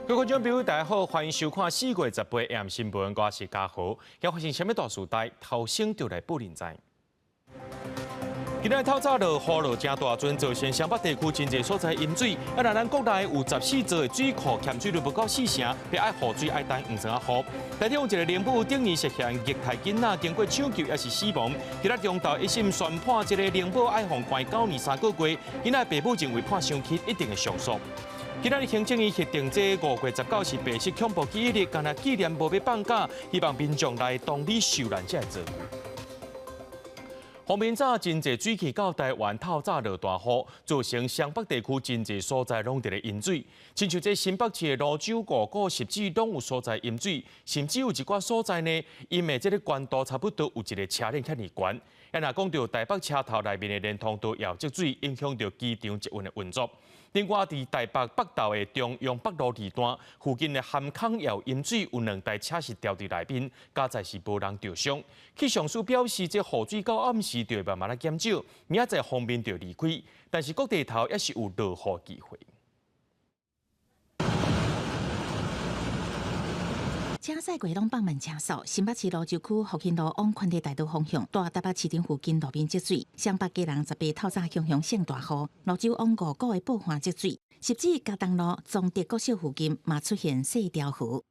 各位觀眾朋友，大家好，歡迎收看4月18 AM 新聞，我是嘉豪。今發生啥物大事代，頭先就來報恁知。今仔透早落雨落誠大陣，造成雙北地區真濟所在淹水。啊，若咱國內有14座的水庫欠水率無夠四成，欲愛雨水愛等黃霜仔雨。台中有一个靈母頂年涉嫌虐待囡仔，經過搶救也是死亡。今仔中晝一審宣判，這个靈母愛予關9年3個月，囡仔爸母認為判傷輕，一定會上訴。今仔日行政院核定這5月19是白色恐怖記憶日，干焦紀念無欲放假，希望民眾來同理受難者的遭遇。鋒面早真濟水汽到台灣透早落大雨，造成雙北地區真濟所在攏佇咧淹水。親像這新北市的蘆洲、五股、汐止攏有所在淹水，甚至有一寡所在呢，淹的這个懸度差不多有一个車輪遐爾懸。啊，若講著台北車頭內面的連通道也有積水，影響著機場捷運的運作。另外，佇台北北投的中央北路二段附近的涵坑也有淹水，有兩台車是牢佇內面，佳哉是無人著傷。氣象署表示，這雨水到暗時就會慢慢仔減少，明仔載鋒面就離開，但是各地頭也是有落雨機會。車駛過攏放慢車速，新北市蘆洲區復興路往寬地大道方向，蹛台北市場附近路面積水。雙北基隆18透早雄雄性大雨，蘆洲往五股的報岸積水，汐止茄東路崇德國小附近嘛出現細條河。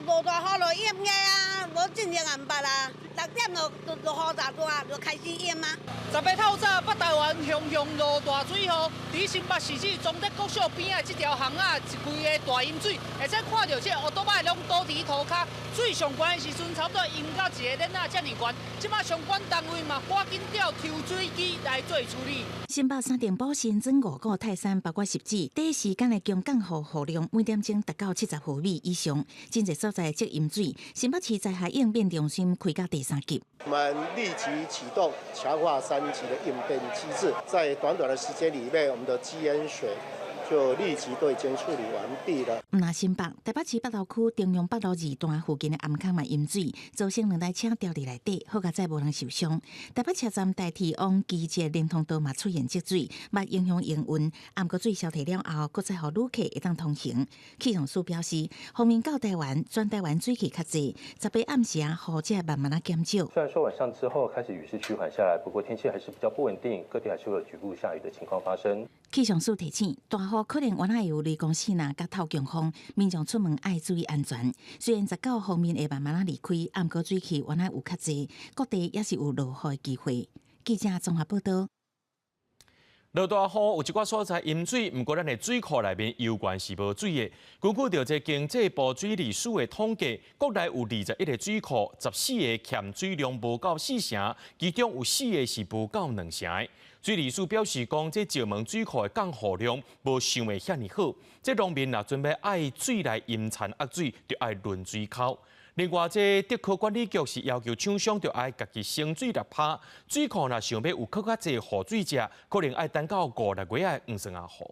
落大雨就淹的啊，無進前也毋捌啊。6點就落雨大大，就開始淹啊。18透早，北台灣雄雄落大水雨，佇新北市市崇德國小邊仔這條巷仔，一規个大淹水，而且看著這烏多擺攏倒佇塗跤，水上懸的時陣，差不多淹到一个輪仔遮爾懸。這擺相關單位嘛，趕緊調抽水機來做處理。新北三重埔新莊五股泰山，包括汐止，短時間的強降雨雨量每點鐘達到70毫米以上，真濟所在積淹水。新北市災害應變中心開到第三級。我們立即啟動強化三級的應變機制，在短短的時間裡面，我們的積淹水就立即都已經處理完畢了。毋但新北，台北市北投區中央北路二段附近的頷坑嘛淹水，造成兩台車牢佇內底，好佳哉無人受傷。台北車站台鐵往機捷連通道嘛出現積水，嘛影響營運。毋過水消退了後，閣再予旅客會當通行。氣象署表示，鋒面到台灣，全台灣水汽較濟，18暗時啊雨才慢慢仔減少。雖然說晚上之後開始雨勢趨緩下來，不過天氣還是比較不穩定，各地還是會有局部下雨的情況發生。氣象署提醒，大雨可能原來會有雷公爍爁佮透強風，民眾出門愛注意安全。雖然19鋒面會慢慢仔離開，毋過水汽原來有較濟，各地也是有落雨的機會。記者綜合報道。落大雨有一寡所在淹水，毋過咱的水庫內面猶原是無水的。根據著這經濟部水利署的統計，國內有21個水庫，14個欠水量無夠四成，其中有四个是無夠兩成的。水利署表示講，這石門水庫的降雨量無想的遐爾好，這農民若準備愛水來淹田壓水，就愛輪水溝。另外，這竹科管理局是要求廠商著愛家己省水10%，水庫若想欲有閣較濟雨水食，可能愛等到五六月的黃霜仔雨。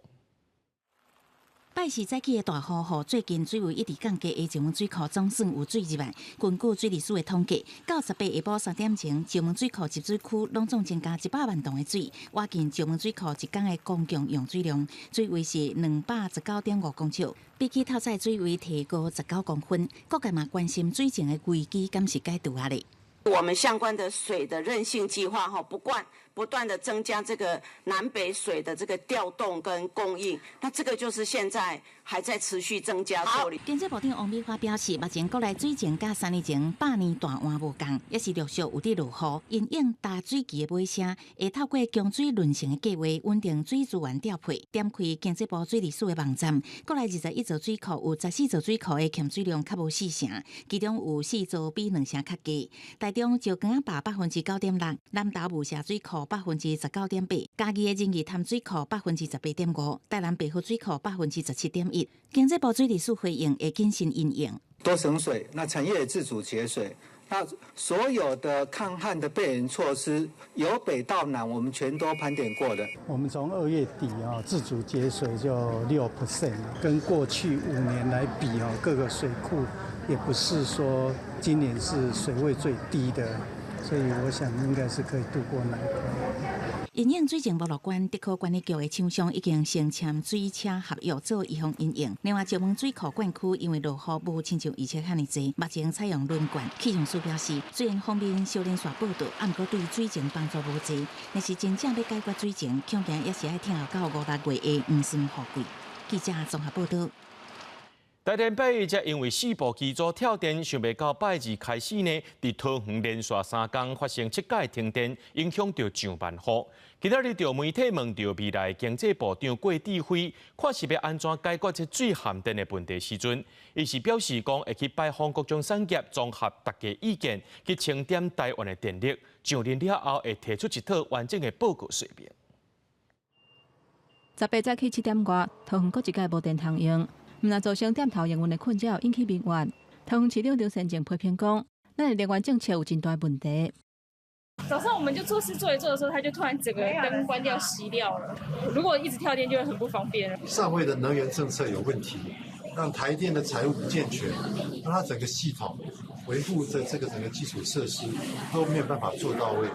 拜四早起的大雨，予最近水位一直降低的石門水庫總算有水入來。根據水利署的統計，到18下晡3點鐘，石門水庫集水區攏總增加100萬噸的水，倚近石門水庫一工的公共用水量，水位是219.5公尺，比起透早水位提高19公分。各界嘛關心水情的危機，敢是解除啊咧？我們相關的水的韌性計劃，哈，不斷不斷的增加這個南北水的這個調動跟供應，那這個就是現在還在持續增加處理。經濟部長王美花表示，目前國內水情佮三年前百年大旱無仝，也是陸續有佇落雨，因應大水期的尾聲，會透過供水輪成的計劃穩定水資源調配。點開經濟部水利署的網站，國內21座水庫有14座水庫的欠水量較無四成，其中有四座比兩成較低。台中石岡仔壩9.6%，南投霧社水庫19.8%，嘉義的仁義潭水庫18.5%，台南白河水庫17.1%。經濟部水利署回應會謹慎因應，多省水，那產業也自主節水，那所有的抗旱的備援措施，由北到南，我們全都盤點過的。我們從2月底啊，自主節水就6%，跟過去5年來比啊，各個水庫也不是說今年是水位最低的，所以我想應該是可以渡過難關。因應水情無樂觀，竹科管理局的廠商已經先簽水車合約做預防因應。另外，石門水庫灌區因為落雨無親像預測遐爾濟，目前採用輪灌。氣象署表示，雖然鋒面小連續報道，毋過對水情幫助無濟。若是真正欲解決水情，恐驚也是愛等候到五六月的黃酸雨季。記者綜合報道。台電拜一則因為四部機組跳電，想袂到拜二開始呢，佇桃園連續3工發生七擺停電，影響著上萬戶。今仔日著媒體問著未來經濟部長郭智輝，看是欲按怎解決這水限電的問題時陣，伊是表示講會去拜訪各種產業，綜合大家意見，去清點台灣的電力，上任了後會提出一套完整的報告說明。 18早起7點外，桃園閣一擺無電通用。毋但造成店頭營運的困擾，引起民怨。桃園市長張善政批評講，咱的能源政策有真大問題。早上我們就做事做一做的時候，它就突然整個燈關掉熄掉了。如果一直跳電，就會很不方便。上位的能源政策有問題，讓台電的財務不健全，讓它整個系統維護的這個整個基礎設施都沒有辦法做到位。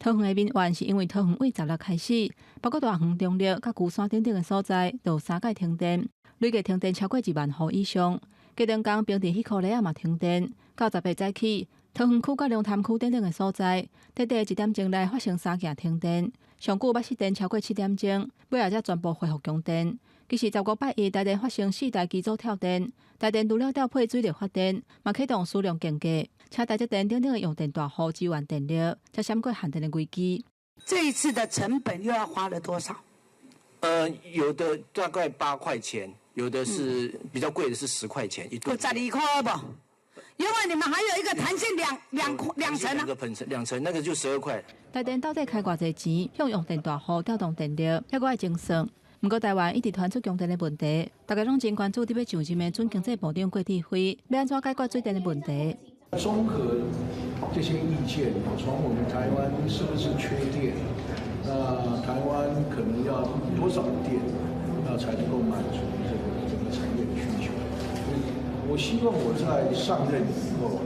桃園的民怨是因為桃園為16開始，包括大園、中壢、佮龜山等等的所在，都有三擺停電，累計停電超過2萬戶以上。隔兩工平鎮彼箍犁仔嘛停電，到18早起，桃園區佮龍潭區等等的所在，短短一點鐘內發生三件停電，上久捌失電超過7點鐘，尾仔才全部恢復供電。其實15拜一台電發生四台機組跳電，台電除了調配水力發電，嘛啟動輸量競價，請台積電等等的用電大戶支援電力，才閃過限電的危機。這一次的成本又要花了多少？有的大概8塊錢，有的是比較貴的是10塊錢一噸。十二塊無？因為你們還有一個彈性兩層啊。兩個層，兩層，那個就12塊。台電到底開偌濟錢，向用電大戶調動電力，猶閣愛精算。毋過台灣一直傳出供電的問題，大家攏真關注佇欲上任的準經濟部長郭智輝，欲按怎解決水電的問題。綜合這些意見，從我們台灣是不是缺電？那台灣可能要多少電，那才能夠滿足這個整個產業的需求？我希望我在上任以後，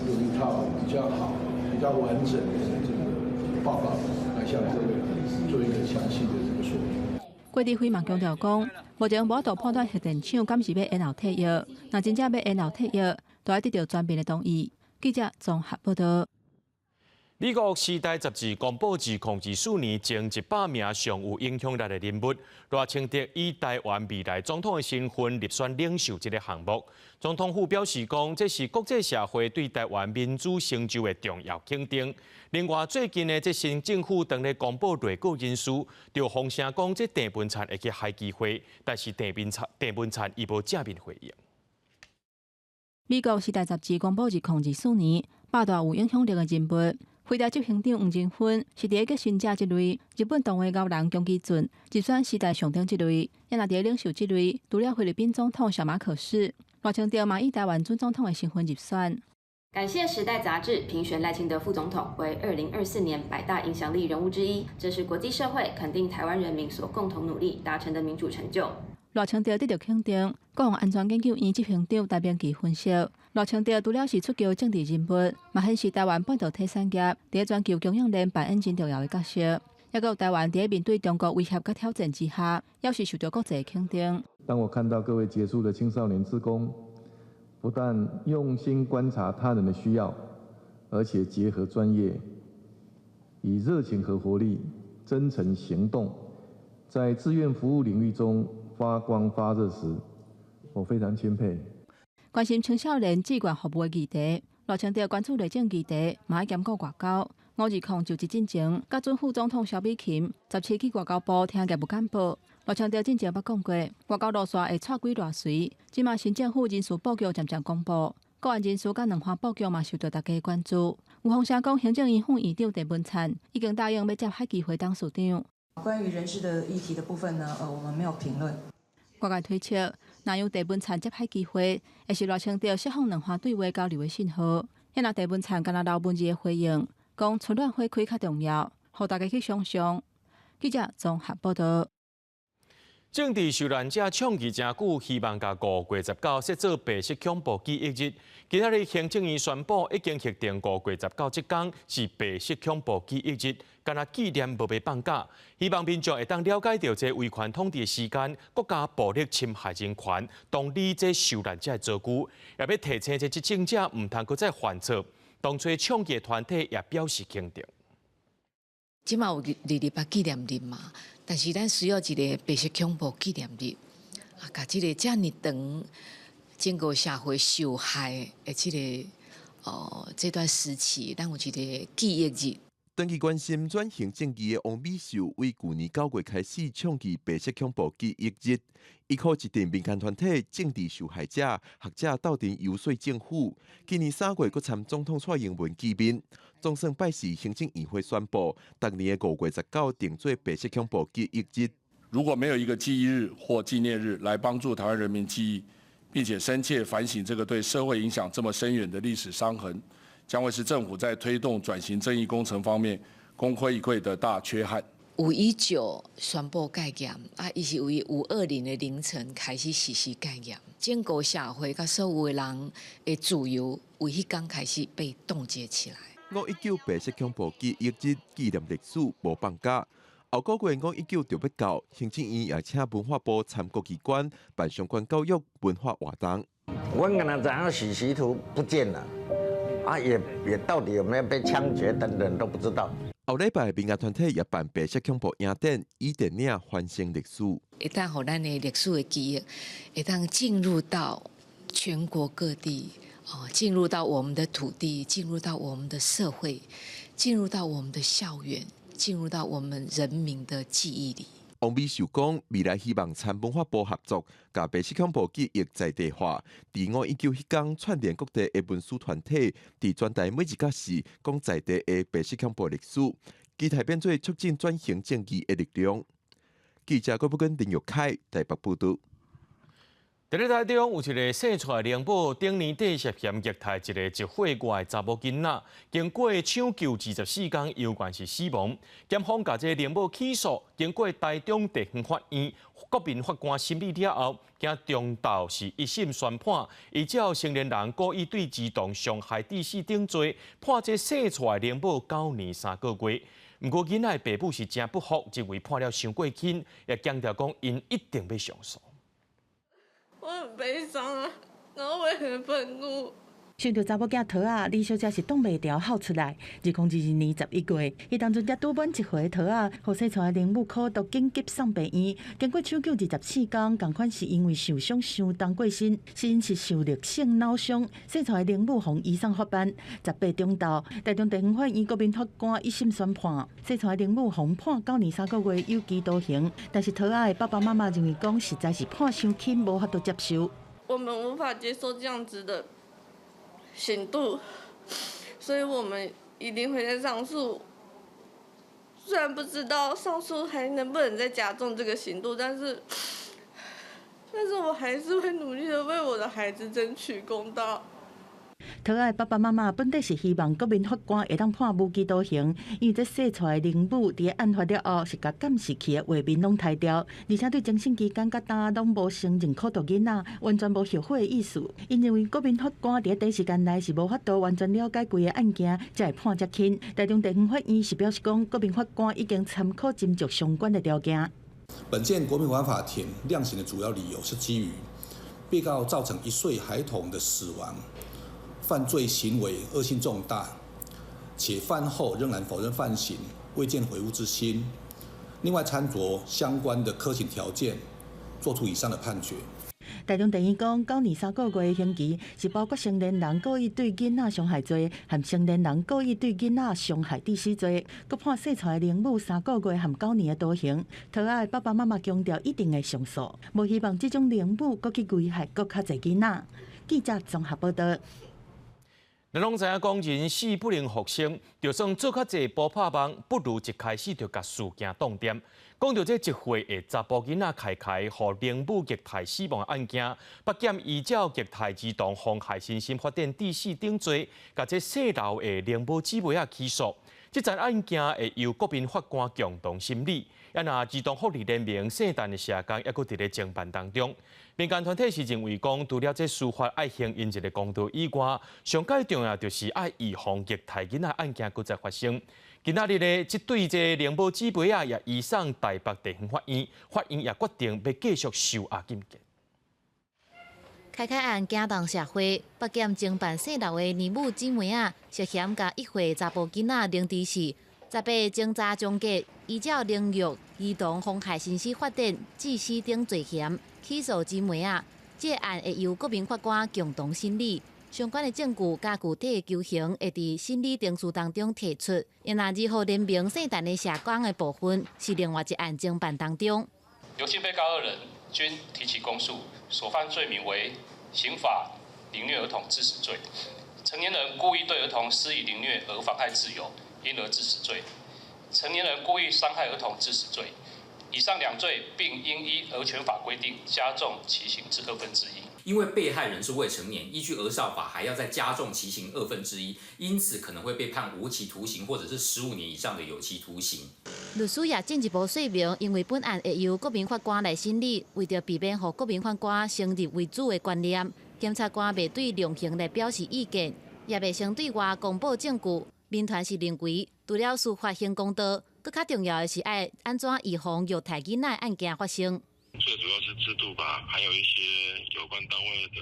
有一套比較好、比較完整的這個報告，來向各位做一個詳細的這個說明。郭智輝嘛強調講，目前無法度判斷核電廠敢是欲延後退役，若真正欲延後退役，就愛得到全面的同意。記者綜合報道。美國時代雜誌公布2024年前100名上有影響力的人物，賴清德以台灣未來總統的身份入選領袖這個項目。總統府表示講，這是國際社會對台灣民主成就的重要肯定。另外，最近呢，這新政府當咧公布內閣人事，就風聲講這鄭文燦會去海基會，但是鄭文燦伊無正面回應。美國時代雜誌公布2024年百大有影響力的人物。輝達執行長黃仁勳是佇個革新者這類，日本動畫牛人宮崎駿入選時代象徵這類，也若佇個領袖這類，除了菲律賓總統小馬可仕，賴清德嘛以台灣準總統的身份入選。感謝《時代》雜誌評選賴清德副總統為2024年百大影響力人物之一，這是國際社會肯定台灣人民所共同努力達成的民主成就。賴清德得到肯定，國防安全研究院執行長戴明奇分析，賴清德除了是出擊政治人物，嘛顯示台灣半導體產業佇全球供應鏈扮演真重要的角色，抑閣有台灣佇面對中國威脅佮挑戰之下，猶是受著國際的肯定。當我看到各位傑出的青少年志工，不但用心觀察他人的需要，而且結合專業，以熱情和活力，真誠行動，在志願服務領域中發光發熱時，我非常欽佩。關心青少年志願服務的議題，賴清德關注內政議題，嘛愛兼顧外交。520就職進前，佮準副總統蕭美琴17去外交部聽業務簡報。賴清德進前捌講過，外交路線會掣幾偌隨。這馬新政府人事布局漸漸公布，國安人事佮兩岸布局嘛受著大家關注。有風聲講，行政院副院長鄭文燦已經答應欲接海基會董事長。關於人事的議題的部分呢，我們沒有評論。外界推測，若由鄭文燦接海基會，會是賴清德釋放兩岸對話交流的信號。彼若鄭文燦干焦留文字的回應，講春暖花開較重要，予大家去想像。記者綜合報道。政治受難者倡議誠久，希望共5月19設做白色恐怖記憶日。今仔日行政院宣布，已經核定五月十九這工是白色恐怖記憶日，干焦紀念無欲放假。希望民眾會當了解著這威權統治時間，國家暴力侵害人權，同理這受難者的遭遇，也欲提醒這執政者毋通閣再犯錯。當初倡議團體也表示肯定。這馬有228紀念日嘛，但是咱需要一个白色恐怖紀念日，啊，共這个遮爾長整個社會受害的這个這段時期，咱有一个記憶日。長期關心轉型正義的王美秀，為舊年9月開始倡議白色恐怖記憶日，伊靠一陣民間團體、政治受害者、學者鬥陣遊說政府。今年3月，閣參總統蔡英文見面，總算拜四行政院會宣布，逐年的5月19定做白色恐怖記憶日。如果沒有一個記憶日或紀念日來幫助台灣人民記憶，並且深切反省這個對社會影響這麼深遠的歷史傷痕，將會是政府在推動轉型正義工程方面功虧一簣的大缺憾。5·19宣布戒嚴，啊，伊是為5·20的凌晨開始實施戒嚴，整個社會佮所有的人的自由，為彼工開始被凍結起來。5·19白色恐怖記憶日紀念歷史無放假，後個月5·19就欲到，行政院也請文化部參各機關辦相關教育文化活動。我敢若知影許徐圖不見了。啊，也到底有沒有被槍決等等都不知道。後禮拜民間團體也辦白色恐怖影展，以電影還原歷史。會當予咱的歷史的記憶，會當進入到全國各地，哦，進入到我們的土地，進入到我們的社會，進入到我們的校園，進入到我們人民的記憶裡。王美秀講，未來希望參文化部合作，共白色恐怖記憶在地化。佇5·19彼工串聯各地的文史團體，佇全台每一個市講在地的白色恐怖歷史，期待變做促進轉型正義的力量。記者郭寶根、林玉凱台北報導。佇咧台中有一个姓蔡的奶母，頂年底涉嫌虐待一个1歲外的查某囡仔，經過搶救24工，猶原是死亡。檢方共這个奶母起訴，經過台中地方法院國民法官審理了後，今中晝是一審宣判，依照成年人故意對兒童傷害致死等罪，判這姓蔡的奶母9年3個月。毋過囡仔的爸母是誠不服，認為判了傷過輕，也強調講𪜶一定欲上訴。我很悲傷啊，然後我也很憤怒。想著查某囝桃仔，李小姐是擋袂牢哭出來。2022年11月，彼當陣才拄滿1歲桃仔，予姓蔡的奶母苦毒緊急送病院，經過搶救24工，仝款是因為受傷傷重過身，死因是受力性腦傷。姓蔡的奶母予移送法辦。18中晝，台中地方法院國民法官一審宣判，姓蔡的奶母予判9年3個月有期徒刑。但是桃仔的爸爸媽媽認為講，實在是判傷輕，無法度接受。我們無法接受這樣子的刑度，所以我們一定會再上訴。雖然不知道上訴還能不能再加重這個刑度，但是我還是會努力的為我的孩子爭取公道。桃仔的爸爸媽媽本底是希望國民法官會當判無期徒刑，因為這姓蔡的奶母佇案發了後是共監視器的畫面攏刣掉，而且對偵審期間佮今攏無承認苦毒囡仔，完全無後悔的意思。𪜶認為國民法官佇短時間內是無法度完全了解規个案件，才會判遮輕。台中地方法院是表示講，國民法官已經參考斟酌相關的條件。本件國民法法庭量刑的主要理由是基於被告造成1歲孩童的死亡。犯罪行為惡性重大，且犯後仍然否認犯行，未見悔悟之心。另外參酌相關的科刑條件，作出以上的判決。台中地院講，9年3個月的刑期是包括成年人故意對囡仔傷害罪，和成年人故意對囡仔傷害致死罪，閣判姓蔡的奶母3個月和九年的徒刑。桃仔的爸爸媽媽強調一定會上訴，無希望這種奶母閣去危害閣較濟囡仔。記者綜合報道。咱攏知影講人死不能復生，就算做較濟補拍夢，不如一開始就共事件擋斷。講著這1歲的查埔囡仔凱凱，予奶母虐待死亡的案件，北檢依照虐待兒童妨害身心發展致死等罪，共這姓劉的奶母姊妹仔起訴。這樁案件會由國民法官共同審理。啊，若兒童福利聯盟聖誕的社工，猶閣佇咧偵辦當中。民間團體是認為講，除了這司法愛還𪜶一个公道以外，上蓋重要就是愛預防虐待囡仔案件閣再發生。今仔日咧，這對這靈母姊妹仔也移送台北地方法院，法院也決定欲繼續收押禁見。開開案驚動社會，北檢偵辦姓劉的尼母姊妹仔涉嫌共一歲查埔囡仔凌遲死，18偵查終結，依照凌虐兒童妨害刑事法典致死等罪嫌起訴姊妹仔。這個案會由國民法官共同審理，相關的證據佮具體的求刑會佇審理程序當中提出。若兒福聯盟聖誕的社工的部分是另外一案偵辦當中。劉姓被告二人均提起公訴，所犯罪名為刑法凌虐兒童致死罪、成年人故意對兒童施以凌虐而妨害自由，因而致死罪、成年人故意傷害兒童致死罪。以上兩罪並應依兒權法規定加重其刑至1/2。因為被害人是未成年，依據兒少法還要再加重其刑1/2，因此可能會被判無期徒刑或者是15年以上的有期徒刑。律師也進一步說明，因為本案會由國民法官來審理，為著避免予國民法官先入為主的觀念，檢察官袂對量刑來表示意見，也袂先對外公布證據。民團是認為，除了司法還公道，閣較重要的是愛按怎預防虐待囡仔案件發生。最主要是制度吧，還有一些有關單位的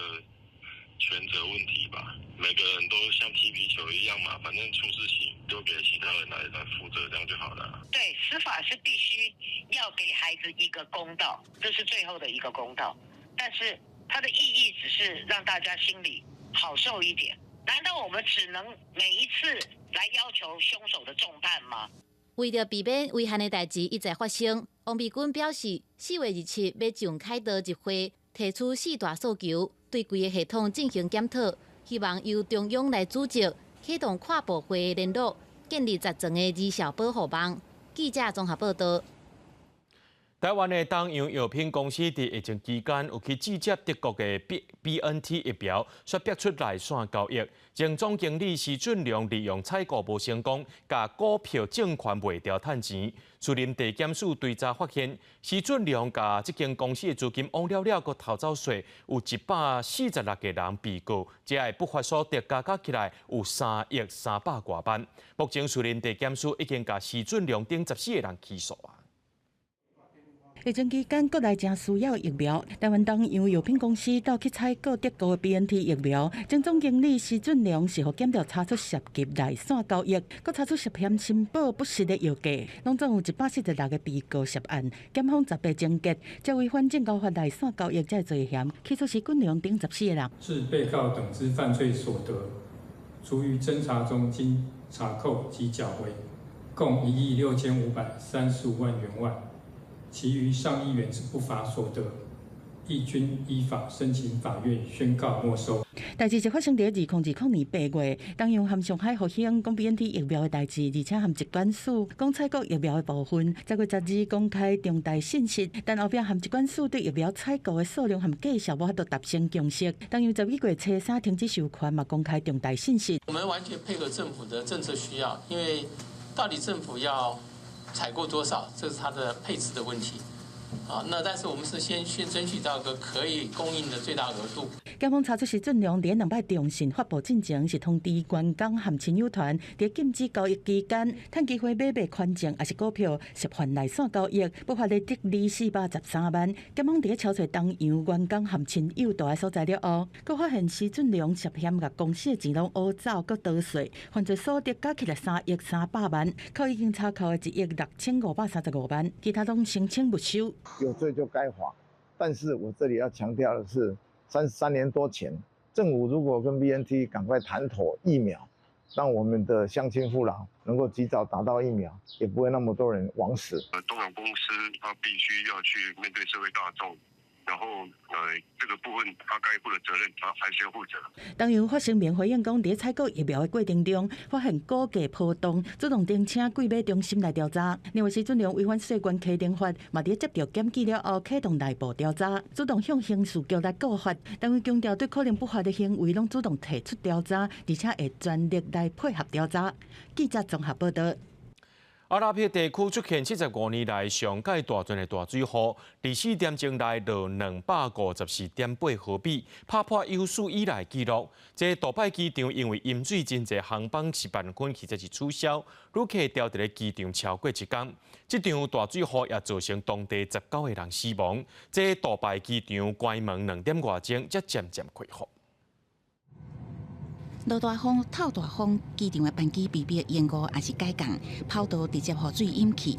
權責問題吧。每個人都像踢皮球一樣嘛，反正出事情丟給其他人來負責，這樣就好了。對，司法是必須要給孩子一個公道，這是最後的一個公道。但是它的意義只是讓大家心裡好受一點。難道我們只能每一次來要求兇手的重判嗎？為著避免遺憾的代誌一再發生，王美君表示，4月27欲上凱道集會，提出四大訴求，對規个系統進行檢討，希望由中央來組織，啟動跨部會聯絡，建立十層的兒少保護網。記者綜合報道。台灣的東洋藥品公司佇疫情期間有去接德國的 BNT 疫苗，卻逼出內線交易。前總經理施俊良利用採購無成功，共股票證券賣掉趁錢。士林地檢署追查發現，施俊良共這間公司的資金往了了，閣偷走稅，有146個人被告，這个不法所得加加起來有3億300外萬。目前士林地檢署已經共施俊良等14個人起訴啊。疫情期間，國內誠需要疫苗。台灣東洋藥品公司鬥去採購德國的 BNT 疫苗，前總經理施俊良是予檢調查出涉及內線交易，閣查出涉嫌申報不實的藥價，攏總有146個被告涉案。檢方18偵結，這違反證交法內線交易這罪嫌，起訴施俊良等14個人。自被告等之犯罪所得，除於偵查中經查扣及繳回，共1億6535萬元外，其餘上億元之不法所得，亦均依法申請法院宣告沒收。代誌就發生佇2020年8月，東洋和上海復興講 BNT 疫苗的代誌，而且和疾管署講採購疫苗的部分，10月12公開重大信息，但後壁和疾管署對疫苗採購的數量和價數無法度達成共識。東洋12月初三停止授權，嘛公開重大信息。我們完全配合政府的政策需要，因為到底政府要採購多少，這是它的配置的問題。啊，那但是我們是先去爭取到一個可以供應的最大額度。檢方查出施俊良佇兩擺中信發布進前，是通知員工和親友團，佇禁止交易期間，趁機會買賣權證，抑是股票，涉犯內線交易，不法的得利413萬。檢方佇抄揣東洋員工和親友蹛的所在了後，閣發現施俊良涉嫌共公司的錢攏烏走，閣逃稅，犯罪所得加起來3億300萬，扣已經查扣的1億6535萬，其他攏申請沒收。有罪就該罰，但是我這裡要強調的是，33年多前，政府如果跟 BNT 趕快談妥疫苗，讓我們的鄉親父老能夠及早打到疫苗，也不會那麼多人枉死。東洋公司他必須要去面對社會大眾，然後這個部分他該負的責任，他還是要負責。東洋發聲明回應講，佇採購疫苗的過程中，發現股價波動，主動徵請櫃買中心來調查。另外，施俊良違反稅關規定法，嘛佇接到檢舉了後，啟動內部調查，主動向刑事局來告發。單位強調，對可能不法的行為，攏主動提出調查，而且會全力來配合調查。記者綜合報道。阿拉伯地區出現75年來上蓋大陣的大水雨，24點鐘內落254.8毫米，拍破有史以來紀錄。這杜拜機場因為淹水真濟航班是辦分或者是取消，旅客牢佇咧機場超過一工。這場大水雨也造成當地19個人死亡。這杜拜機場關門2點外鐘，才漸漸恢復。落大風、透大風，機場的班機被迫延誤，抑是改降，跑道直接予水淹去。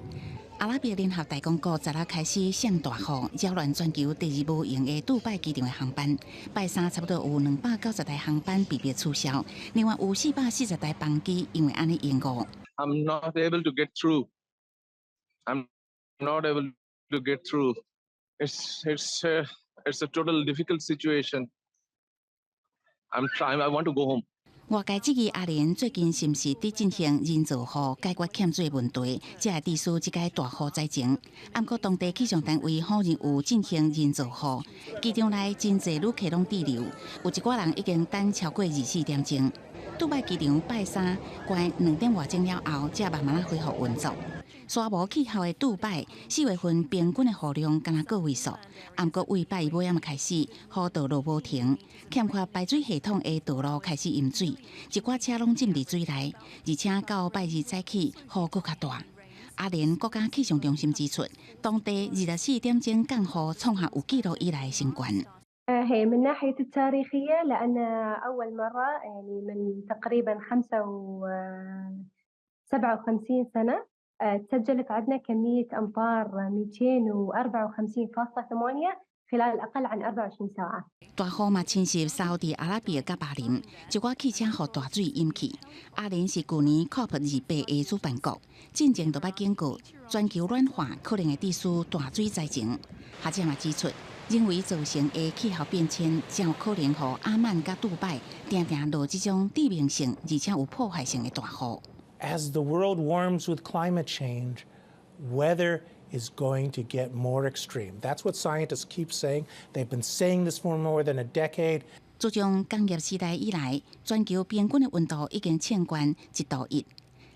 阿拉伯聯合大公國昨日開始降大雨，擾亂全球第二無閒的杜拜機場的航班。拜三差不多有290台航班被迫取消，另外有440台班機因為按呢延誤。 I'm not able to get through. I'm not able to get through. It's a total difficult situation. I'm trying. I want to go home. 外界質疑阿聯最近是毋是佇進行人造雨解決欠水問題，才會致使這個大雨災情。毋過當地氣象單位否認有進行人造雨，機場內真濟旅客攏滯留，有一寡人已經等超過24點鐘。杜拜機場拜三關2點外鐘了後，才慢慢仔恢復運作。沙漠氣候的杜拜，4月份平均的雨量敢若個位數，毋過為拜一尾仔開始雨就落無停，欠缺排水系統的道路開始淹水，一寡車攏浸佇水內，而且到拜二早起雨閣較大。阿聯國家氣象中心指出，當地24點鐘降雨創下有記錄以來的新高。 هي من ناحية التاريخية لأن أول مرة يعني من تقريبا 57 سنة تسجلت عندنا كمية أمطار 254.8 خلال أقل عن 24 ساعة。 大雨嘛侵襲沙烏地阿拉伯佮巴林，一寡汽車予大水淹去。阿聯是舊年 COP28的主辦國，進前就捌警告全球暖化可能會致使大水災情。學者嘛指出，人為造成的氣候變遷，真有可能予阿曼佮杜拜定定落這種致命性而且有破壞性的大雨。 As the world warms with climate change, weather is going to get more extreme. That's what scientists keep saying. They've been saying this for more than a decade. 自從工業時代以來，全球平均的溫度已經升懸1.1度。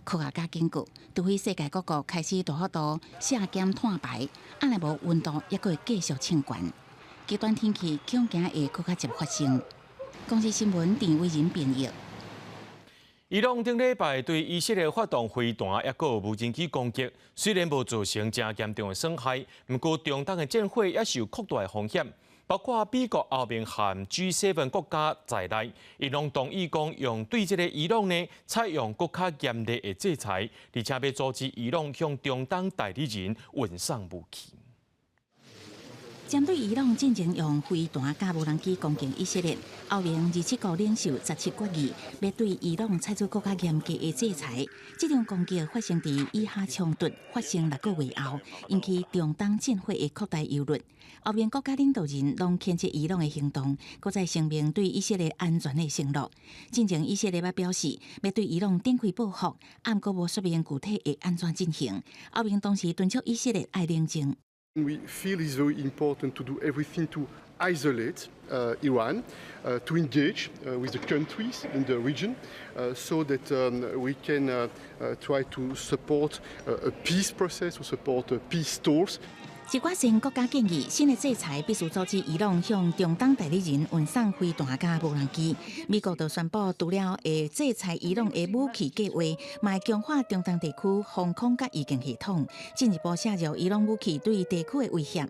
科學家警告，除非世界各國開始大幅度削減碳排，按呢無溫度猶閣會繼續升懸。極端天氣恐驚會閣較濟發生。公視新聞鄭偉仁編譯。伊朗頂禮拜對以色列發動飛彈，抑閣有無人機攻擊，雖然無造成誠嚴重的損害，毋過中東的戰火也是有擴大的風險。包括美國、歐盟和 G7 國家在內，𪜶攏同意講用對這个伊朗呢採用閣較嚴厲的制裁，而且欲阻止伊朗向中東代理人運送武器。針對伊朗進前用飛彈佮無人機攻擊以色列，歐盟27國領袖17決議，欲對伊朗採取閣較嚴格的制裁。這場攻擊發生佇以哈衝突發生6個月後，引起中東戰火的擴大憂慮。歐盟國家領導人攏譴責伊朗的行動，閣再聲明對以色列安全的承諾。進前以色列捌表示，欲對伊朗展開報復，毋過無說明具體會按怎進行。歐盟當時敦促以色列愛冷靜。 We feel it's very important to do everything to isolate Iran, to engage with the countries in the region, so that we can try to support a peace process, to support peace talks. 一寡先進國家建議，新的制裁必須阻止伊朗向中東代理人運送飛彈佮無人機。美國就宣布，除了會制裁伊朗的武器計劃，嘛會強化中東地區防空佮預警系統，進一步削弱伊朗武器對地區的威脅。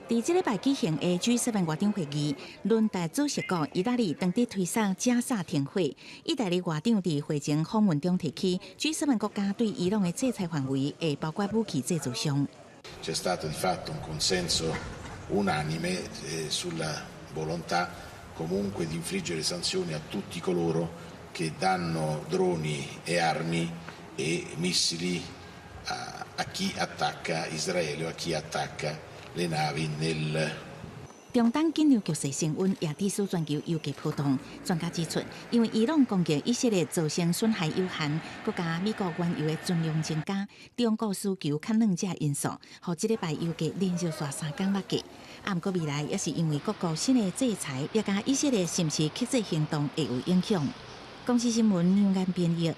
佇這禮拜舉行的 G7 外長會議，輪代主席國意大利當佇推捒加薩停火。意大利外長佇會前訪問中提起，G7 國家對伊朗的制裁範圍會包括武器製造商。 C'è stato di fatto un consenso unanime sulla volontà comunque di infliggere sanzioni a tutti coloro che danno droni e armi e missili a chi attacca Israele o a chi attacca le navi nel 中東緊張局勢升溫，也致使全球油價波動。專家指出，因為伊朗攻擊以色列造成損害有限，閣加美國原油的存量增加，中國需求較軟這因素，予這禮拜油價連續紲3工落價。啊，毋過未來也是因為各國新的制裁，也佮以色列是毋是克制行動會有影響。公視新聞梁安編譯。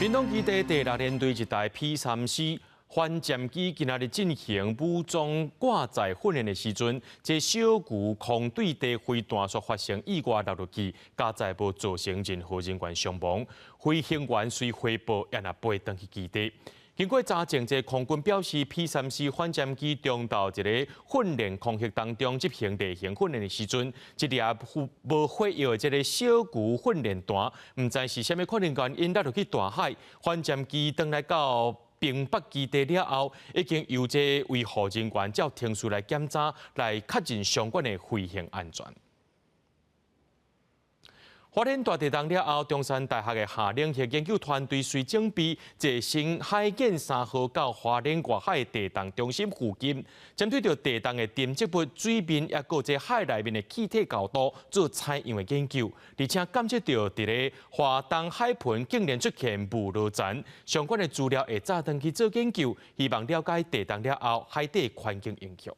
屏东基地第六联队一台 P-3C 反潜机今仔日进行武装挂载训练的时阵，这小牛空对地飞弹所发生意外落入去，加载无造成任何人员伤亡。飞行员随回报也若飞转去基地。经过查证，这空军表示，P-3C 反潜机中昼伫咧训练空域当中执行例行训练的时阵，这粒无火药的这个小牛训练弹，毋知是啥物可能原因落入去大海。反潜机转来到屏北基地了后，已经由这维护人员照程序来检查，来确认相关的飞行安全。花莲大地震了后，中山大学的夏令营研究团队随准备坐新海建3号到花莲外海地动中心附近，针对著地动的沉积物、水面，抑阁这海内面的气体厚度做采样的研究，而且监测著伫咧华东海盆竟然出现雾落层，相关的资料会早转去做研究，希望了解地动了后海底环境影响。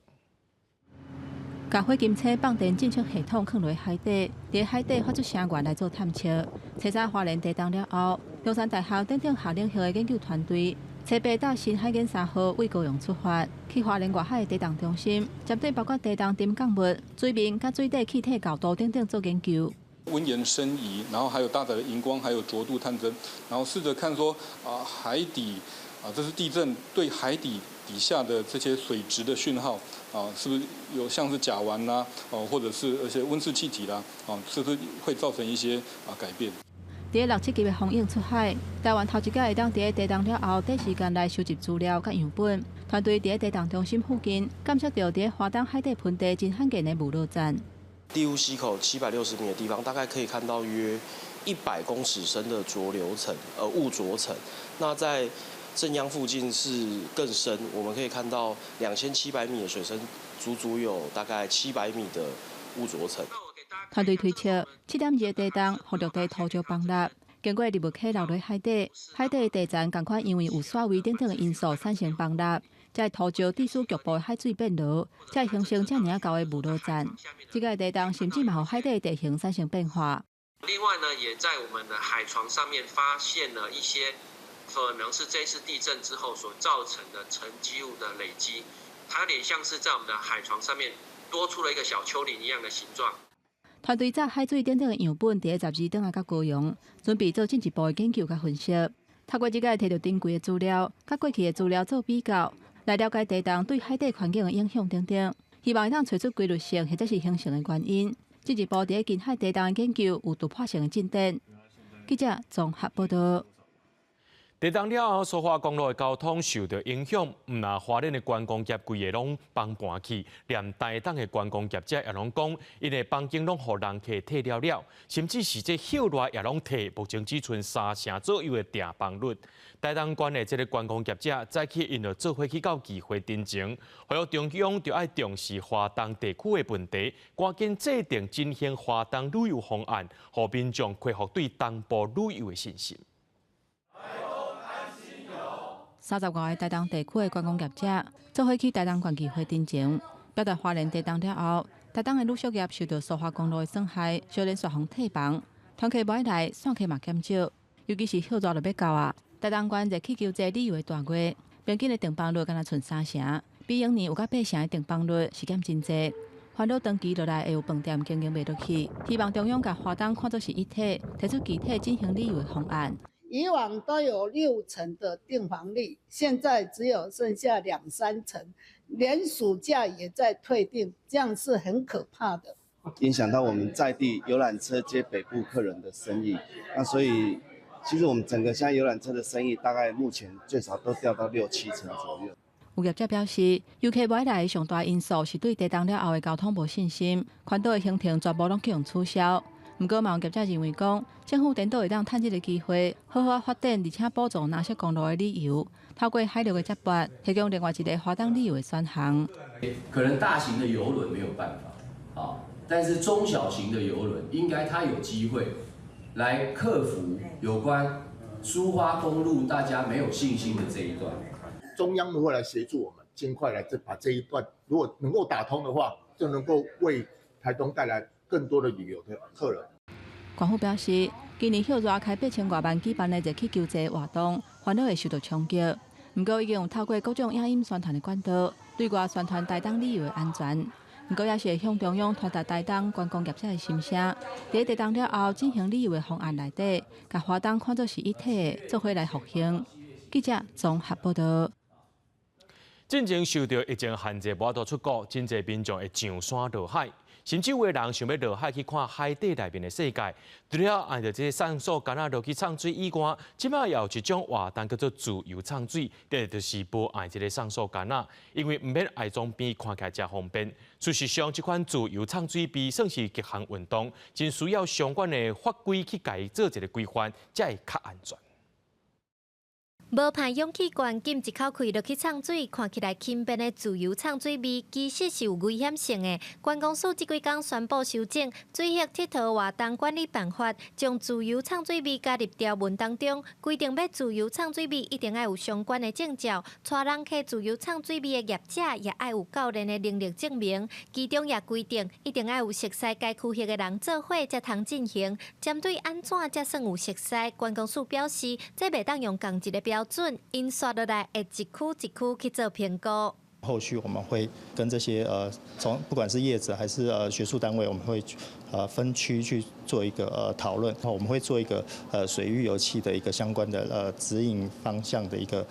共火金车放电侦测系统囥落海底，伫海底发出声源来做探测。初三花莲地动了后，中山大学等等夏令营的研究团队，初八搭新海建3号为高雄出发，去花莲外海的地动中心，针对包括地动沉降物、水面佮水底气体厚度等等做研究。温盐深仪，然后还有搭载的荧光，还有浊度探针，然后试着看说啊海底啊，这是地震对海底底下的这些水质的讯号啊，是不是有像是甲烷啦，哦，或者是而且温室气体啦，啊，是不是会造成一些改变？伫六七级的风涌出海，台湾头一摆会当伫地动了后，短时间内收集资料佮样本。团队伫地动中心附近监测著伫华东海底盆地真罕见的雾落层。第五溪口760米的地方，大概可以看到约100公尺深的浊流层，雾浊层。那在正央附近是更深，我们可以看到2700米的水深，足足有大概700米的雾浊层。团队推测，7.2的地动，予陆地土石崩塌，经过入物体流落海底，海底的地层仝款因为有水位等等的因素产生崩塌，才会土石致使局部的海水变浊，才会形成遮尔厚的雾落层。这个地动甚至嘛，予海底的地形产生变化。另外呢，也在我们的海床上面发现了一些可能是这次地震之后所造成的沉积物的累积，它有点像是在我们的海床上面多出了一个小丘陵一样的形状。团队載海水等等的樣本，佇咧12轉來到高雄，準備做進一步的研究佮分析。透過這个提著珍貴的資料，佮過去的資料做比較，來了解地動對海底環境的影響等等，希望會當揣出規律性或者是形成的原因。進一步佇咧近海地動的研究有突破性的進展。記者綜合報道。地動了後，蘇花公路的交通受著影響，毋但花蓮的觀光業規个攏崩盤去，連台東的觀光業者也攏講，𪜶的房間攏予人客退了了，甚至是這歇熱也攏退，目前只賰三成左右的訂房率。台東縣的這个觀光業者早起𪜶就做伙去到議會陳情，呼籲中央著愛重視華東地區的問題，趕緊制定振興華東旅遊方案，予民眾恢復對東部旅遊的信心。35個台東地區的觀光業者做伙去台東縣議會陳情，表達花蓮地動了後，台東的旅宿業受著蘇花公路的損害，相連續予退房，團客無愛來，散客嘛減少，尤其是歇熱就欲到啊。台東縣熱氣球節旅遊的大月，平均的訂房率干焦賰三成，比往年有較八成的訂房率是減真濟。煩惱長期落來會有飯店經營袂落去，希望中央共華東看作是一體，提出具體振興旅遊的方案。以往都有6成的訂房率，現在只有剩下兩三成，連暑假也在退訂，這樣是很可怕的。影響到我們在地遊覽車接北部客人的生意，那所以其實我們整個現在遊覽車的生意大概目前最少都掉到六七成左右。有業者表示，遊客無愛來的上大因素是對地動了後的交通無信心，環島的行程全部攏予人取消。毋過，嘛有業者認為講，政府顛倒會當趁這个機會，好好發展，而且補助藍色公路的旅遊，透過海陸的接駁，提供另外一个華東旅遊的選項。可能大型的郵輪沒有辦法，啊，但是中小型的郵輪應該它有機會來克服有關蘇花公路大家沒有信心的這一段。中央如果來協助我們，盡快來這把這一段如果能夠打通的話，就能夠為台東帶來更多的旅遊的客人。官府表示，今年歇熱開8000外萬舉辦的熱氣球節活動，煩惱會受到衝擊。毋過已經有透過各種影音宣傳的管道，對外宣傳台東旅遊的安全。毋過也是會向中央傳達台東觀光業者的心聲。佇地動了後進行旅遊的方案內底，共花東看作是一體的，做伙來復興。記者綜合報導。進前受著疫情限制，無法度出國，真濟民眾會上山落海，甚至有的人想欲落海去看海底內面的世界。除了愛著這个送素桿仔落去送水以外，這擺也有一種活動叫做自由送水，這就是無愛這个送素桿仔，因為毋免愛裝備，看起來誠方便。事實上，這款自由送水臂算是極限運動，真需要相關的法規去共伊做一个規範，才會較安全。無怕勇氣懸，禁一口氣落去送水，看起來輕便的自由送水臂，其實是有危險性的。觀光署這幾工宣布修正《水域鐵佗活動管理辦法》，將自由送水臂加入條文當中，規定欲自由送水臂一定愛有相關的證照，帶人客自由送水臂的業者也愛有教練的能力證明。其中也規定，一定愛有熟悉該區域的人做伙才通進行。針對按怎才算有熟悉，觀光署表示，這袂當用仝一个標準，𪜶紲落來會一區一區去做評估。後續我們會跟這些從不管是業者還是學術單位，我們會分區去做一個討論，然後我們會做一個水域遊憩的一個相關的指引方向的一個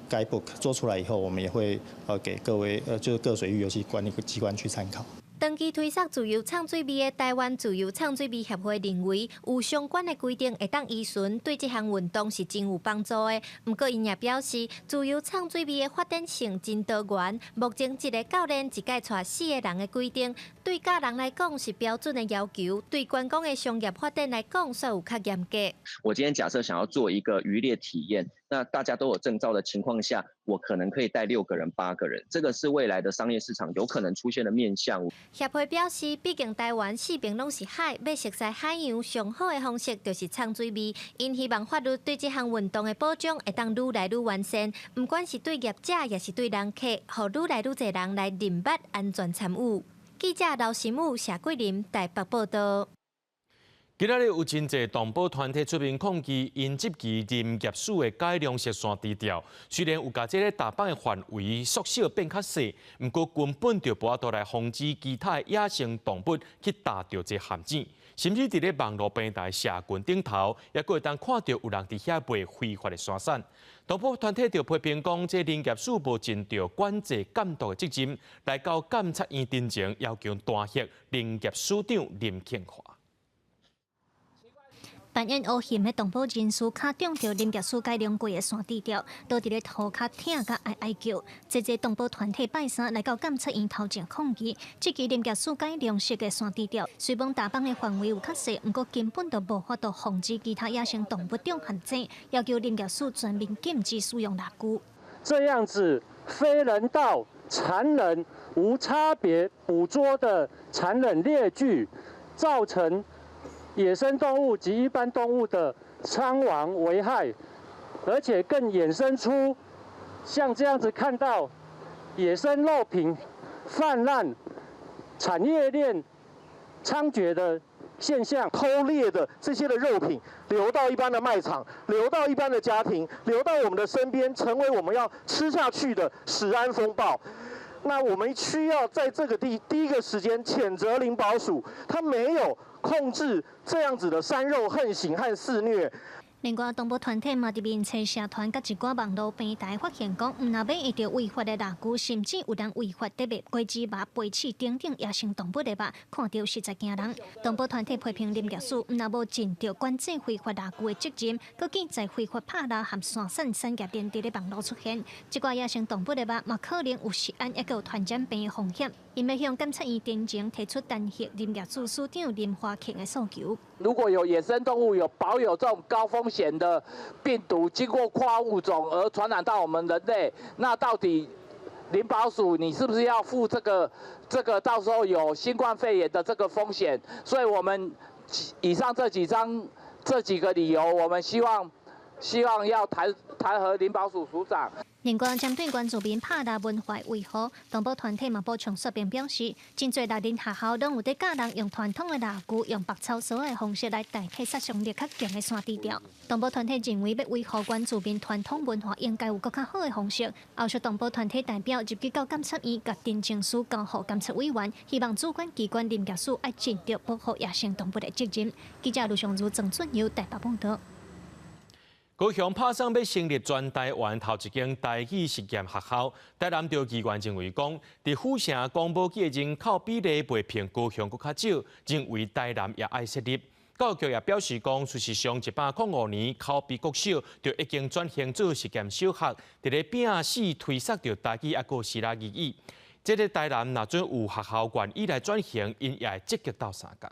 guidebook 做出來以後，我們也會給各位就是各水域遊憩管理機關去參考。長期推捒自由送水臂的台灣自由送水臂協會認為，有相關的規定會當依循，對這項運動是真有幫助的。毋過，𪜶也表示，自由送水臂的發展性真多元。目前一个教練一擺帶四个人的規定，對教人來講是標準的要求，對觀光的商業發展來講，煞有較嚴格。我今天假設想要做一個漁獵體驗，那大家都有證照的情況下，我可能可以帶6個人、8個人，這個是未來的商業市場有可能出現的面向。協會表示，畢竟台灣四邊攏是海，欲熟悉海洋上好的方式就是送水臂。𪜶希望法律對這項運動的保障會當愈來愈完善，毋管是對業者，抑是對人客，予愈來愈濟人來認捌安全參與。記者劉新武、謝桂林台北報導。今仔日有真濟動保團體出面抗議，𪜶這支林業署的改良式山豬釣，雖然有共這个踏板的範圍縮小變較細，毋過根本就無法度來防止其他的野生動物去踏著這陷阱，甚至佇咧網路平台社群頂頭，也閣會當看著有人佇遐賣非法的山產。動保團體就批評講，這林業署無盡著管制監督的責任，來到監察院陣前要求彈劾林業署長林慶華。扮演烏熊的動保人士，跤中著林業署改良過的山豬釣，倒佇咧塗跤疼甲哀哀叫。濟濟動保團體拜三來到監察院頭前抗議，這支林業署改良式的山豬釣，雖罔踏板的範圍有較細，毋過根本就無法度防止其他野生動物中陷阱，要求林業署全面禁止使用獵具。這樣子非人道、殘忍、無差別捕捉的殘忍獵具，造成野生動物及一般動物的傷亡危害，而且更衍生出像這樣子看到野生肉品泛濫、產業鏈猖獗的現象。偷獵的這些的肉品流到一般的賣場，流到一般的家庭，流到我們的身邊，成為我們要吃下去的食安風暴。那我們需要在這個第一個時間譴責林保署，他沒有控制這樣子的山肉橫行和肆虐。另外，動保團體嘛佇面冊社團佮一寡網路平台發現講，毋若欲用著違法的獵具，甚至有人違法佇賣果子肉、飛鼠等等野生動物的肉，看著實在驚人。動保團體批評林業署毋若無盡著管制非法獵具的責任，閣見在非法拍獵和山產產業鏈佇咧網路出現，這寡野生動物的肉嘛可能有食安抑閣有傳染病的風險。𪜶欲向監察院陣前提出彈劾林業署署長林華慶的訴求。如果有野生動物有保有這種高風險的病毒，經過跨物種而傳染到我們人類，那到底林保署你是不是要負這個到時候有新冠肺炎的這個風險？所以我們以上這幾張這幾個理由，我們希望希望要彈劾林保署署長。另外，針對原住民拍獵文化維護，動保團體嘛補充說明表示，真濟獵人學校攏有佇教人用傳統的獵具，用縛草索的方式來代替殺傷力較強的山豬吊。動保團體認為，欲維護原住民傳統文化，應該有閣較好的方式。後續動保團體代表入去到監察院，共陳情書交予監察委員，希望主管機關林業署愛盡著保護野生動物的責任。記者盧尚如、鄭俊友台北報導。高雄拍算欲成立全台灣頭一間台語實驗學校，台南著議員認為講，佇府城講母語的人口比例袂比高雄閣較少，認為台南也愛設立。教育局也表示講，事實上105年口邊國小就已經轉型做實驗小學，佇咧摒四推捒著台語抑閣西拉語語。這个台南若準有學校願意來轉型，𪜶也會積極鬥相共。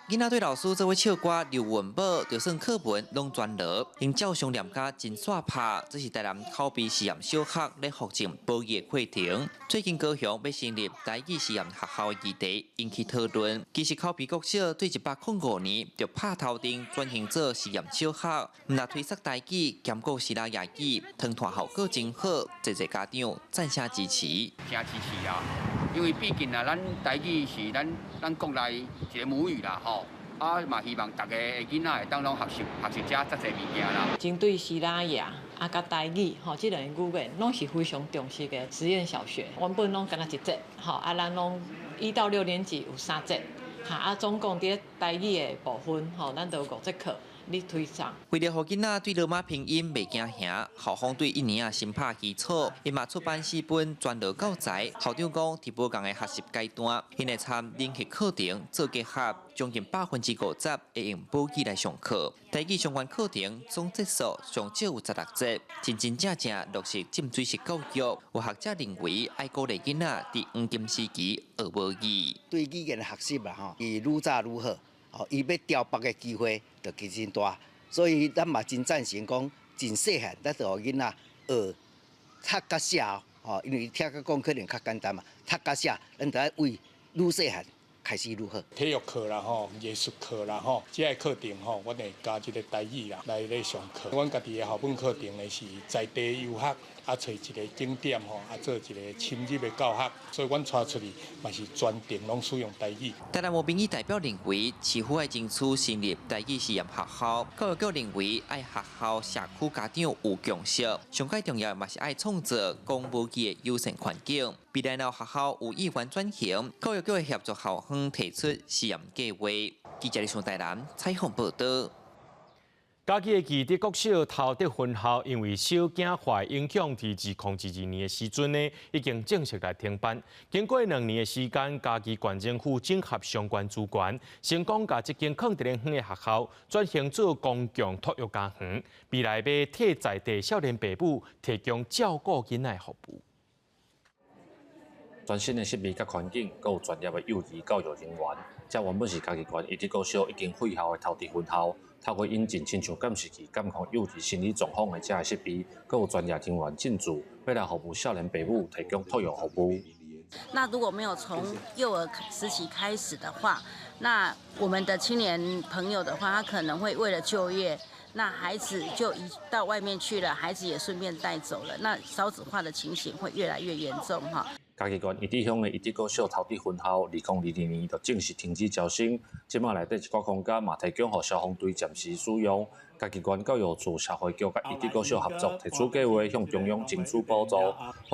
囡仔對老師做伙唱歌，留文寶，就算課文攏全落，𪜶照常念甲真煞拍。這是台南口邊實驗小學咧復振保育的課程。最近高雄欲成立台語實驗學校的議題引起討論。其實口邊國小對105年就拍頭陣轉型做實驗小學，毋但推捒台語，兼顧西拉雅語，傳傳效果真好，濟濟家長讚聲支持。誠支持啊！因為畢竟啊，咱台語是咱國內一個母語啦，吼。啊嘛希望逐个囡仔會當攏學習學習遮遮濟物件啦。針對西拉雅啊，佮台語吼，這兩个語言攏是非常重視的實驗小學。原本攏干焦一節，吼啊，咱攏1到6年級有三節，哈啊，總共佇台語的部分，吼，咱就有五節課。咧推上。為了予囡仔對羅馬拼音袂驚嚇，校方對一年仔先拍基礎，伊嘛出版四本全羅教材。校長講，佇無仝的學習階段，𪜶會參靈學課程做結合，將近50%會用母語來上課。台語相關課程總節數上少有16節，真真正正落實浸水式教育。有學者認為，愛鼓勵囡仔佇黃金時期學母語。對語言的學習啦，吼，伊愈早愈好。哦，伊欲調縛的機會就其實大，所以咱嘛真贊成講，真細漢，咱就予囡仔學讀佮寫，吼，因為聽佮講可能較簡單嘛，讀佮寫，咱就愛為愈細漢開始愈好。體育課啦吼，藝術課啦吼，這个課程吼，阮會加這个台語啦來咧上課。阮家己的校本課程呢是在地遊學，啊，揣一个景點吼，啊，做一个深入的教學，所以阮帶出去嘛是全程攏使用台語。台南無民意代表認為，市府愛爭取成立台語實驗學校，教育局認為愛學校、社區、家長有共識，上蓋重要嘛是愛創造講母語的友善環境。未來若學校有意願轉型，教育局會協助校方提出試驗計劃。記者李松台南採訪報導。嘉義的義德國小頭德分校因為少子化影響，佇2022年的時陣呢，已經正式來停辦。經過2年的時間，嘉義縣政府整合相關資源，成功共這間囥佇咧遠的學校轉型做公共托育家園，未來欲替在地少年爸母提供照顧囡仔的服務。全新的設備佮環境，閣有專業的幼兒教育人員，這原本是嘉義縣義德國小已經廢校的頭德分校。透過引進親像監視器監控幼兒心理狀況的這个設備，閣有專業人員進駐，欲來服務少年爸母提供托育服務。那如果沒有從幼兒時期開始的話，那我們的青年朋友的話，他可能會為了就業，那孩子就移到外面去了，孩子也順便帶走了，那少子化的情形會越來越嚴重哈。嘉義縣義德鄉的義德國小頭德分校，2022年就正式停止招生。這馬內底一寡空間嘛，提供予消防隊暫時使用。嘉義縣教育處社會局佮義德國小合作，提出計劃向中央爭取補助，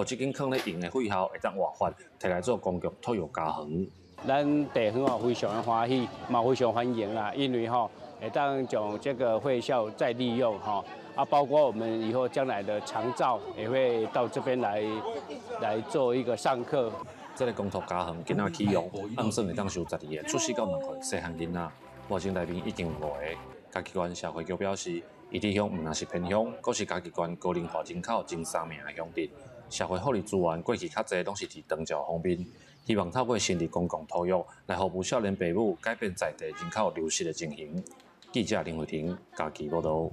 予這間囥咧用的廢校會當活化，提來做公共托育家園。咱地方哦非常的歡喜，嘛非常歡迎啦，因為吼會當將這個廢校再利用吼。啊，包括我們以後將來的長照也會到這邊來做一個上課。這个公托家園今仔啟用，按算會當收12个出世到2歲細漢囡仔，目前內面已經有5個。嘉義縣社會局表示，義德鄉毋但是偏鄉，閣是嘉義縣高齡化人口前三名的鄉鎮，社會福利資源過去較濟攏是佇長照方面，希望透過成立公共托育來服務少年爸母，改變在地人口流失的情形。記者林慧婷嘉義報導。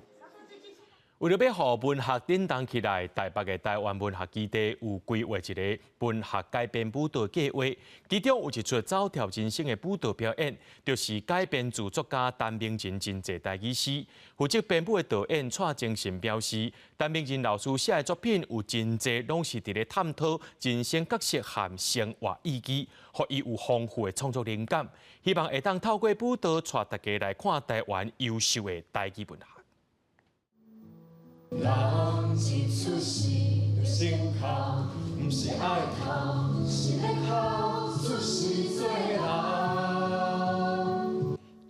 為著欲予文學振動起來，台北的台灣文學基地有規劃一个文學改編舞蹈計劃，其中有一齣走跳人生的舞蹈表演，就是改編自作家陳明仁真濟台語詩。負責編舞的導演蔡精神表示，陳明仁老師寫的作品有真濟攏是佇咧探討人生角色和生活意義，予伊有豐富的創作靈感，希望會當透過舞蹈帶大家來看台灣優秀的台語文學。人一出世就先哭，毋是愛哭，是欲哭出世做人。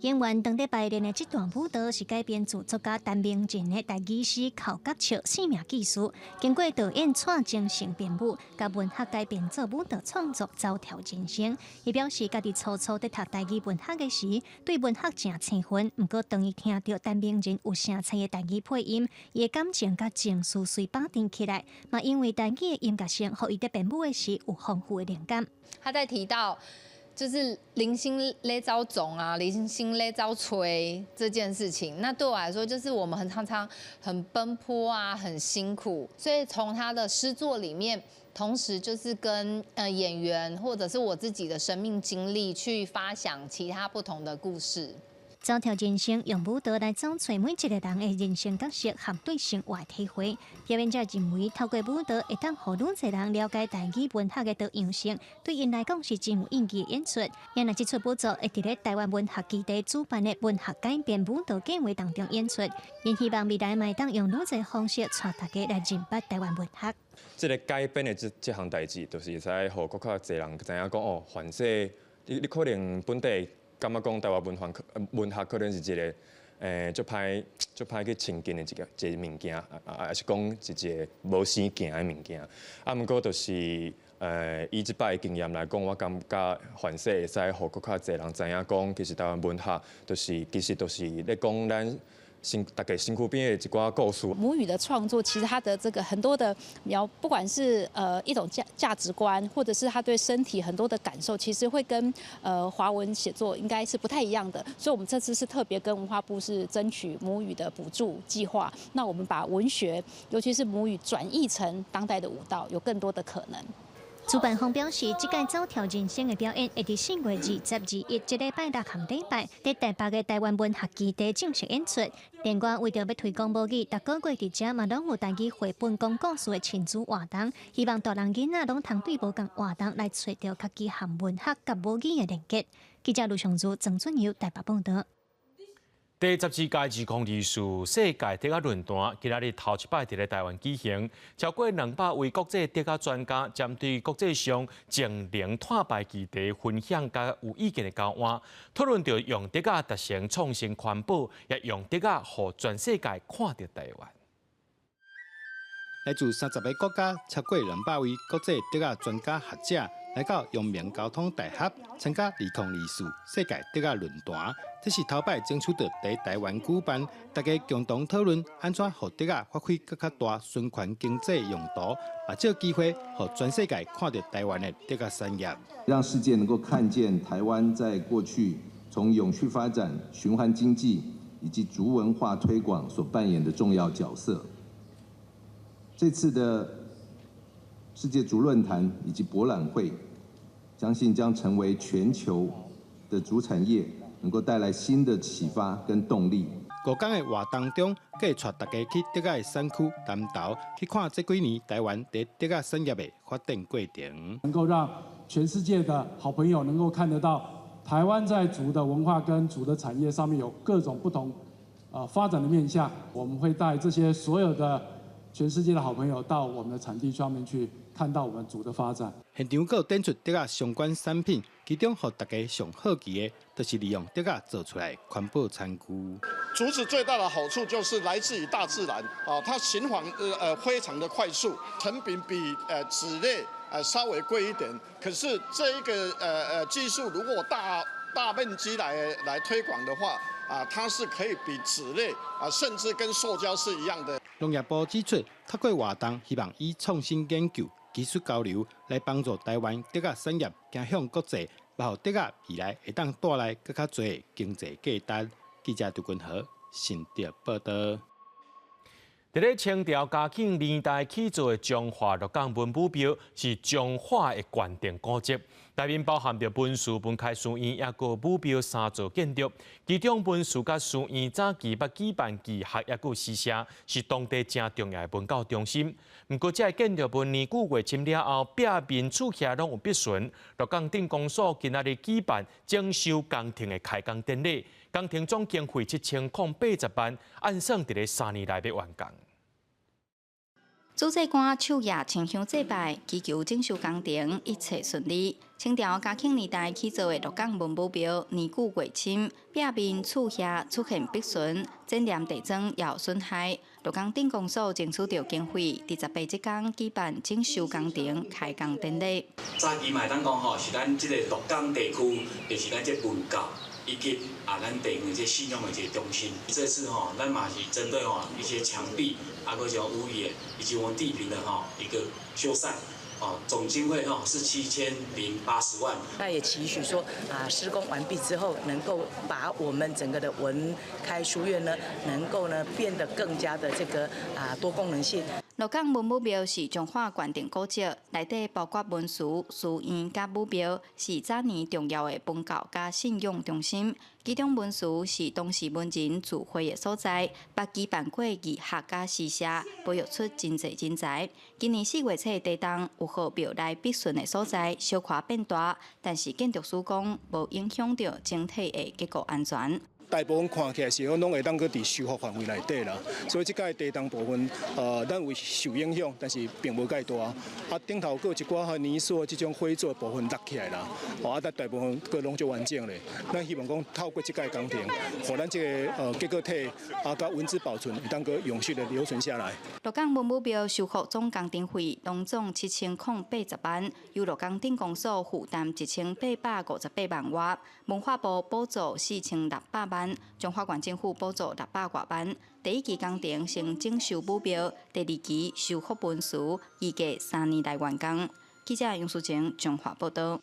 演員當咧排練的這段舞蹈是改編自作家陳明仁的台語詩《哭佮笑生命記事》，經過導演蔡精神編舞，共文學改編做舞蹈創作，走跳人生。伊表示，家己初初佇讀台語文學的時，對文學誠生分。毋過當伊聽著陳明仁有聲采的台語配音，伊的感情佮情緒隨綁定起來。嘛因為台語的音樂性，予伊佇編舞的時有豐富的靈感。他在提到，就是零星咧走總啊，零星咧走吹這件事情，那對我來說，就是我們很常常很奔波啊，很辛苦，所以從他的詩作裡面，同時就是跟演員或者是我自己的生命經歷去發想其他不同的故事。走跳人生，用舞蹈來走揣每一個人的人生角色和對生活的體會。表演者認為，透過舞蹈會當予愈濟人了解台語文學的多樣性，對𪜶來講是真有意義的演出。也若這齣舞作會佇咧台灣文學基地主辦的文學改編舞蹈計劃當中演出，𪜶希望未來嘛會當用愈濟方式帶大家來認捌台灣文學。這个改編的這項代誌，就是會使予閣較濟人知影講哦，凡勢你可能本地。感覺講台灣文學可能是一个足歹足歹去親近的一个物件，啊，抑是講是一个無生行的物件。啊，毋過就是以這擺的經驗來講，我感覺凡勢會使予閣較濟人知影講，其實台灣文學就是其實就是咧講咱大家身軀邊的一寡故事。母語的創作，其實它的這個很多的描，不管是一種價值觀，或者是他對身體很多的感受，其實會跟華文寫作應該是不太一樣的。所以，我們這次是特別跟文化部是爭取母語的補助計劃。那我們把文學，尤其是母語轉譯成當代的舞蹈，有更多的可能。主辦方表示，這屆走跳人生的表演會佇4月20、21這禮拜六和禮拜，佇台北的台灣文學基地正式演出。另外，為著欲推廣母語，逐個月佇遮嘛攏有台語繪本講故事的親子活動，希望大人囡仔攏通對無仝活動來揣著家己和文學佮母語的連結。記者盧尚如、曾俊佑台北報導。第12屆2024世界竹仔論壇，今仔日頭一擺佇咧台灣舉行，超過200位國際竹仔專家針對國際上淨零碳排議題分享佮有意見的交換，討論著用竹仔達成創新環保，也用竹仔予全世界看著台灣。來自30个國家，超過200位國際竹仔專家學者來到陽明交通大學參加2024世界竹仔論壇。這是頭擺爭取著佇台灣舉辦，大家共同討論按怎予竹仔發揮閣較大循環經濟用途，嘛藉機會予全世界看著台灣的竹仔產業。讓世界能夠看見台灣在過去從永續發展、循環經濟以及竹文化推廣所扮演的重要角色。這次的世界竹論壇以及博覽會，相信將成為全球的竹產業能夠帶來新的啟發跟動力。 5天的活動中，閣會帶大家去竹仔的產區南投去看這幾年台灣佇竹仔產業的發展過程，能夠讓全世界的好朋友能夠看得到台灣在竹的文化跟竹的產業上面有各種不同發展的面向。我們會帶這些所有的全世界的好朋友到我們的產地上面去，看到我們竹的發展。現場閣有展出竹仔相關產品，其中予大家上好奇的，就是利用竹仔做出來環保餐具。竹子最大的好處就是來自於大自然，啊，它循環非常的快速，成本比紙類稍微貴一點，可是這一個技術如果大面積來推廣的話，啊，它是可以比紙類啊，甚至跟塑膠是一樣的。農業部指出，透過活動，希望以創新研究、技術交流來幫助台灣竹仔產業走向國際，予竹仔未來會當帶來閣較濟經濟價值。記者杜君和新竹報導。佇咧清朝嘉慶年代起造的彰化鹿港文武廟，是彰化的縣定古蹟，內面包含著文殊文開書院，抑閣武廟三座建築。其中文殊佮書院早期捌舉辦義學，抑閣詩社，是當地誠重要的文教中心。毋過，這个建築物年久月深了後，壁面厝徛攏有篦痕。鹿港鎮公所今仔日舉辦整修工程的開工典禮，工程總經費7080萬，按算佇咧3年內欲完工。主祭官手舉清香祭拜，祈求整修工程一切順利。清朝嘉慶年代起造的鹿港文武廟，年久月深，壁面厝遐出現篦痕，展覽地磚也有損害。鹿港鎮公所爭取著經費，佇18這工舉辦整修工程開工典禮。早期嘛會當講吼，是咱這個鹿港地區，就是咱這文教以及咱地方這信仰的一個中心。這次吼，咱嘛是針對吼一些牆壁，閣像屋宇以及我們地坪的吼一個修繕，哦，總經費吼是7080萬。那也期許說施工完畢之後，能夠把我們整個的文開書院呢，能夠呢變得更加的這個多功能性。鹿港文武廟是彰化縣定古蹟，內底包括文殊、書院佮武廟，是早年重要的文教佮信仰中心。其中文殊是當時文人聚會的所在，捌舉辦過義學佮詩社，培育出真濟人才。今年4月初地動有予廟內篦痕的所在小可變大，但是建築師講無影響著整體的結構安全。大部分看起來是講攏會當閣佇修復範圍內底啦，所以這擺地動部分，咱有受影響，但是並無蓋大。頂頭閣有一寡泥塑這種灰做部分落起來啦，但大部分閣攏足完整咧。咱希望講透過這擺工程，予咱這个結構體佮文字保存會當閣永續的留存下來。鹿港文武廟修復總工程費攏總7080萬，由鹿港鎮公所負擔1858萬外，文化部補助4600萬。彰化縣政府補助600外萬。第一期工程先整修武廟，第二期修復文殊，預計3年內完工。記者楊淑晴彰化報道。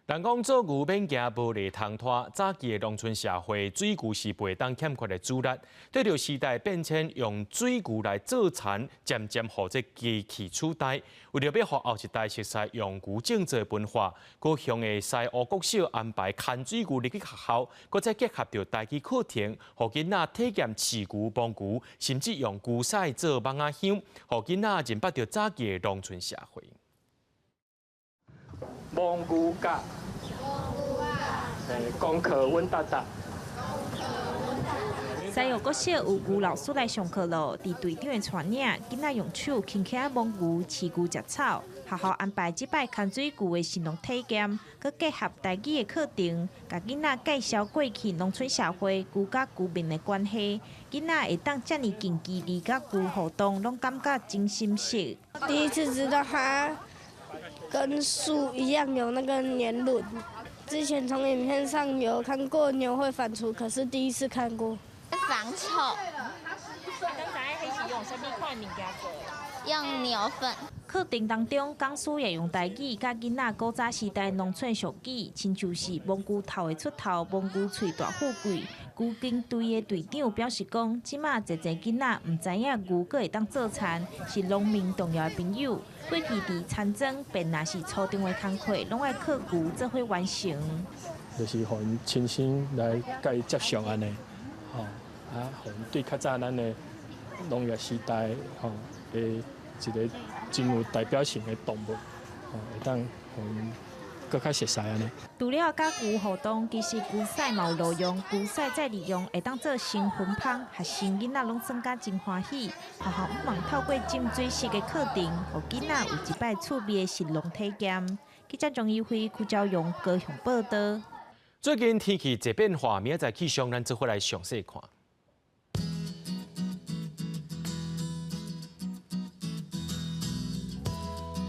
人講做牛免驚無犁通拖，早期的農村社會，水牛是袂當欠缺的主力。對著時代變遷，用水牛來做田，漸漸予這機器取代。為著欲予後一代熟悉用牛種植的文化，高雄的西湖國小安排牽水牛入去學校，閣再結合著台語課程，予囡仔體驗飼牛、摸牛，甚至用牛屎做網仔香，予囡仔認捌著早期的農村社會。摸牛角，功課穩達達。西湖國小有牛老師來上課囉，佇隊長的帶領，囡仔用手輕輕摸牛、飼牛食草。學校安排這擺牽水牛的食農體驗，閣結合台語的課程，共囡仔介紹過去農村社會牛佮牛民的關係。囡仔會當遮爾近距離佮牛互動，攏感覺真心適。第一次知道它跟樹一樣有那個年輪，之前從影片上有看過牛會反芻，可是第一次看過。防臭。用牛糞。課程當中，講師也用台語佮囡仔古早時代農村俗語，親像是摸牛頭會出頭，摸牛喙大富貴。牛經隊的隊長表示講，這馬濟濟囡仔毋知影牛閣會當做田，是農民重要的朋友。過去佇田莊，便若是初中的工課，攏愛靠牛做伙完成。就是予𪜶親身來共伊接觸按呢，吼，予𪜶對較早咱的農業時代，吼的一個真有代表性的動物，吼，會當予𪜶閣較熟似按呢。除了佮牛互動，其實牛屎嘛有路用，牛屎再利用會當做成芬芳，學生囡仔攏算甲真歡喜。學校向望透過浸水式的課程，予囡仔有一擺趣味的食農體驗。記者張怡輝、邱昭勇高雄報道。最近天氣濟變化，明仔載氣象咱做伙來詳細看。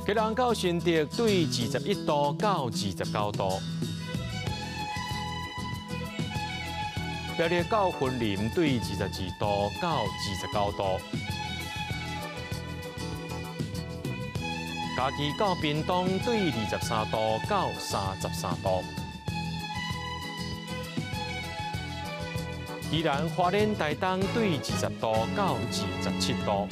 基隆到新竹對21度到29度，苗栗到雲林對22度到29度，嘉義到屏東對23度到33度，宜蘭花蓮台東對20度到27度。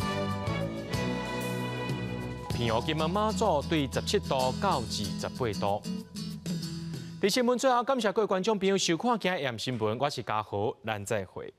澎湖金門馬祖對17度到28度。佇新聞最後，感謝各位觀眾朋友收看今日新聞，我是嘉豪，咱再會。